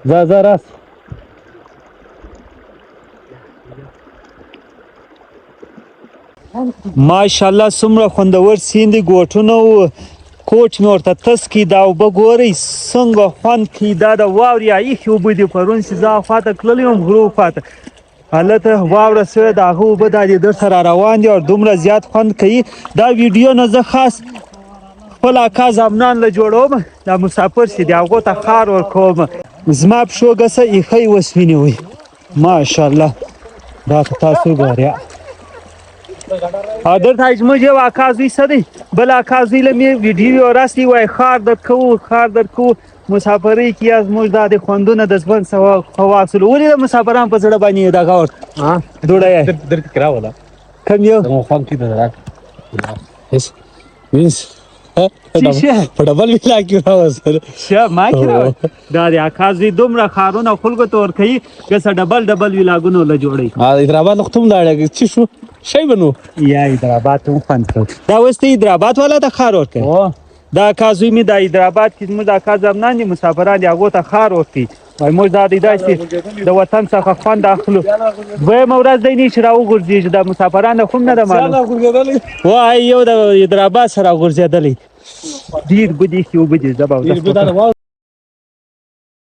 ځه ځه راس. ماشاءالله څومره خوندور سیند دی، ګوټونه و کوچ مې ورته تس کی. دا اوبه ګورئ څنګه خوند کوي. دا د واورې ایښې اوبه دي. پرون چې زه خواته تللی وم غرو خواته، هلته واوره سوې د هغه اوبه دا دي درته را روان دي او دومره زیات خوند کوي. دا ویډیو نه زه خاص خپل اکا زامنان له جوړوم، دا مسافر چې دي هغو ته خار ورکوم. زما پښو ګسه ایښی اوس ونیوی. ماشاءالله دا خو تاسو ګورئ. او درته زموږ یو اکا زوی څه دی، بل اکا زوی له مې ویډیو راستي وایي ښار درکوو ښار درکوو مسافرۍ کې یا زموږ دا د خوندونه د ژوند څخه واخلو. ولې د مسافران په زړه باندې دغه ورته دوړه یې درته کې راوله؟ کوم یو زموږ خوند کې د راک هیڅ وینس په ډبل ویلا کې راوستل. شه ما کې راوړ. دا د اکا زوی دومره ښارونه خلکو ته ورکوي که څه ډبل ډبل ویلاګونه له جوړوي. حیدرآباد خو ته هم لاړې، چې شو شی به نو یا حیدرآباد ته هم خوند کړ. دا اوس ته حیدرآباد والا ته ښار ورکوي. دا اکا زوی مې دا حیدرآباد کې زموږ د اکا زامنان دي، مسافران دي، هغو ته ښار ورکوي. وایي موږ دا دی داسې د وطن څخه خوند اخلو. دویمه ورځ دی نه چې راوغورځېږي. دا مسافران خو هم نه ده معلوم. وایي یو د حیدرآباد سره راغورځېدلی. ډېر بدې ښې اوبه دي. زه به اودس وکړم.